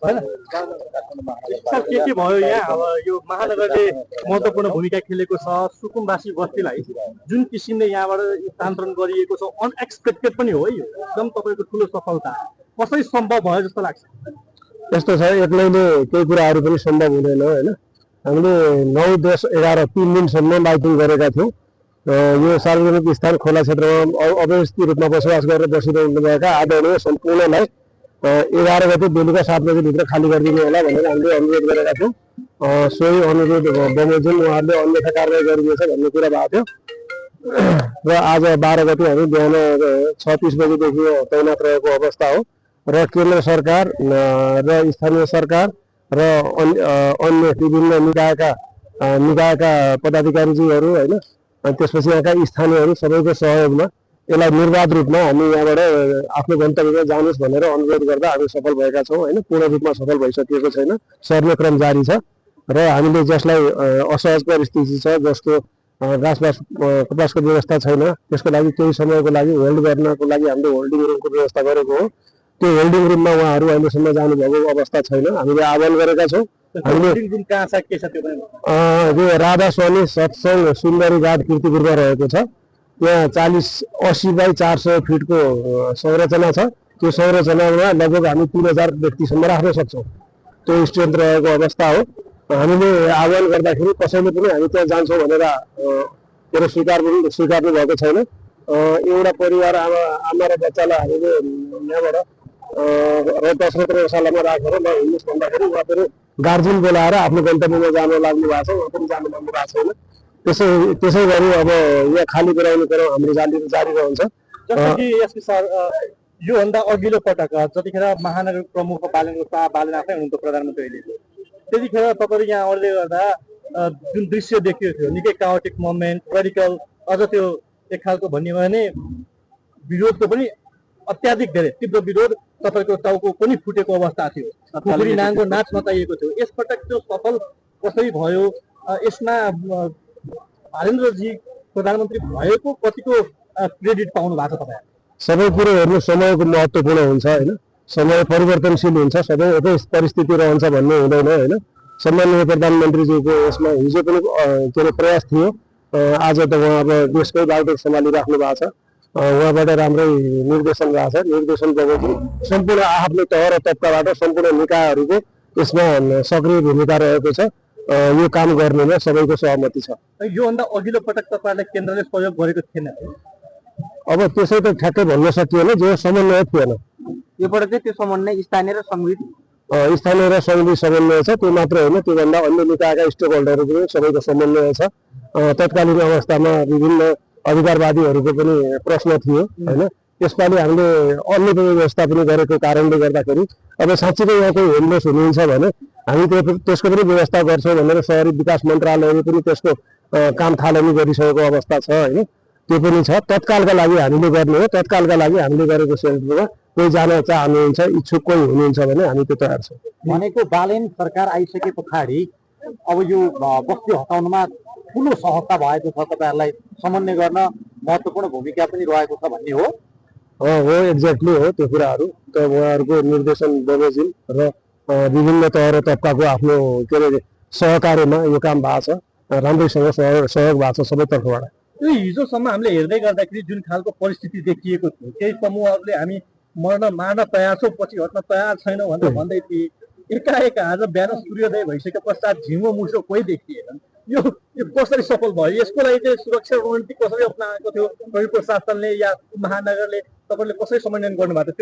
हैन। सर के भयो यहाँ अब यो महानगरले महत्त्वपूर्ण भूमिका खेलेको छ सुकुम्बासी बस्तीलाई जुन किसिमले यहाँबाट स्थानान्तरण गरिएको छ अनएक्सपेक्टेड पनि हो यो एकदम तपाईँको ठुलो सफलता कसरी सम्भव भयो जस्तो लाग्छ? यस्तो छ एक्लैले केही कुराहरू पनि सम्भव हुँदैन हैन। हामीले 9, 10, 11 3 दिनसम्म लाइटिङ गरेका थियौँ। यो सार्वजनिक स्थान खोला क्षेत्रमा अव्यवस्थित रूपमा बसोबास गरेर बसिरहनुभएका आदरणीय सम्पूर्णलाई 11 गते बेलुका 7 बजेभित्र खाली गरिदिनु होला भनेर हामीले अनुरोध गरेका थियौँ। सोही अनुरोध बमोजिम उहाँहरूले अन्यथा कारवाही गरिदिएछ भन्ने कुरा भएको थियो र आज 12 गते हामी बिहान 6:30 बजेदेखि तैनात रहेको अवस्था हो र केन्द्र सरकार र स्थानीय सरकार र अन्य विभिन्न निकायका पदाधिकारीजीहरू हैन अनि त्यसपछि यहाँका स्थानीयहरू सबैको सहयोगमा यसलाई निर्वाध रूपमा हामी यहाँबाट आफ्नो गन्तव्यमा जानुस् भनेर अनुरोध गर्दा हामी सफल भएका छौँ हैन। पूर्ण रूपमा सफल भइसकेको छैन, सर्ने क्रम जारी छ र हामीले जसलाई असहज परिस्थिति छ जसको घाँसबास कपासको व्यवस्था छैन त्यसको लागि केही समयको लागि होल्ड गर्नको लागि हामीले होल्डिङ रुमको व्यवस्था गरेको हो। त्यो होल्डिङ रुममा उहाँहरू अहिलेसम्म जानुभएको अवस्था छैन। हामीले आह्वान गरेका छौँ। यो राधा स्वामी सत्संग सुन्दरी घाट कीर्तिपुरमा रहेको छ। यहाँ 40-80 बाई 400 फिटको संरचना छ। त्यो संरचनामा लगभग हामी 3000 व्यक्तिसम्म राख्न सक्छौँ। त्यो स्ट्रेन्थ रहेको अवस्था हो। हामीले आह्वान गर्दाखेरि कसैले पनि हामी त्यहाँ जान्छौँ भनेर मेरो स्वीकार्नु भएको छैन। एउटा परिवार आमा र बच्चालाई हामीले यहाँबाट 10 सालमा राखेर ल हिँड्नुहोस् भन्दाखेरि उहाँ पनि गार्जियन बोलाएर आफ्नो गन्तव्यमा जान लाग्नु भएको छ। उहाँ पनि जानु लाग्नु भएको छैन। त्यसै गरी अब यहाँ खाली गराउने क्रम हाम्रो जारी रहन्छ। जस्तो कि एसपी सर योभन्दा अघिल्लो पटक जतिखेर महानगर प्रमुख बालेन आफै हुनुहुन्थ्यो प्रधानमन्त्री अहिले त्यतिखेर तपाईँहरू यहाँ आउनुले गर्दा जुन दृश्य देखिएको थियो निकै काओटिक मोमेन्ट रेडिकल अझ त्यो एक खालको भन्यो भने विरोधको पनि अत्याधिक धेरै तीव्र विरोध तपाईँको टाउको पनि फुटेको अवस्था थियो। खुकुरी नाङ्गो नाच नचाहिएको थियो। यसपटक त्यो सफल कसरी भयो? यसमा हारेन्द्रजी प्रधानमन्त्री भएको कतिको क्रेडिट पाउनु भएको छ तपाईँ? सबै कुरो हेर्नु समयको महत्त्वपूर्ण हुन्छ हैन। समय परिवर्तनशील हुन्छ, सबै एकै परिस्थिति रहन्छ भन्ने हुँदैन हैन। सम्माननीय प्रधानमन्त्रीजीको यसमा हिजो पनि के अरे प्रयास थियो। आज त उहाँ अब देशकै बागडोर सम्हालिराख्नु भएको छ। उहाँबाट राम्रै निर्देशन भएको छ। निर्देशन बमोजिम सम्पूर्ण आफ्नो तह र तबकाबाट सम्पूर्ण निकायहरूको यसमा सक्रिय भूमिका रहेको छ। यो काम गर्नेमा सबैको सहमति छ। योभन्दा अघिल्लो पटक तपाईँहरूले केन्द्रले सहयोग गरेको थिएन? अब त्यसै त ठ्याक्कै भन्न सकिएन, जो समन्वय थिएन। यो पटक चाहिँ त्यो समन्वय स्थानीय र सङ्घीय समन्वय छ। त्यो मात्र होइन, त्योभन्दा अन्य निकायका स्टेक होल्डरहरूको पनि सबैको समन्वय छ। तत्कालीन अवस्थामा विभिन्न अधिकारवादीहरूको पनि प्रश्न थियो होइन। यसपालि हामीले अन्य व्यवस्था पनि गरेको कारणले गर्दाखेरि अब साँच्चै यहाँ कोही होमलेस हुनुहुन्छ भने हामी त्यसको पनि व्यवस्था गर्छौँ भनेर शहरी विकास मन्त्रालयले पनि त्यसको काम थालनी गरिसकेको अवस्था छ होइन। त्यो पनि छ। तत्कालका लागि हामीले गर्ने हो। तत्कालका लागि हामीले गरेको सेल्फमा कोही जान चाहनुहुन्छ, इच्छुक कोही हुनुहुन्छ भने हामी त्यो तयार छौँ। भनेको बालेन सरकार आइसके पछाडि अब यो बस्ती हटाउनमा ठुलो सहजता भएको छ, तपाईँहरूलाई समन्वय गर्न महत्त्वपूर्ण भूमिका पनि रहेको छ भन्ने हो? हो, एक्ज्याक्टली हो त्यो कुराहरू। त उहाँहरूको निर्देशन बमोजिम र विभिन्न तह र तबकाको आफ्नो के अरे सहकार्यमा यो काम भएको छ। राम्रैसँग सहयोग भएको छ सबै तर्फबाट। हिजोसम्म हामीले हेर्दै गर्दाखेरि जुन खालको परिस्थिति देखिएको थियो, केही समूहहरूले हामी मार्न तयार छौँ, पछि हट्न तयार छैनौँ भनेर भन्दै थिए। एकाएक आज बिहान सूर्योदय भइसके पश्चात झिङ्गो मुसो कोही देखिएन। यो कसरी सफल भयो? यसको लागि चाहिँ सुरक्षा रणनीति कसरी अप्नाएको थियो प्रशासनले या महानगरले? तपाईँले कसरी समन्वयन गर्नुभएको थियो? त्यो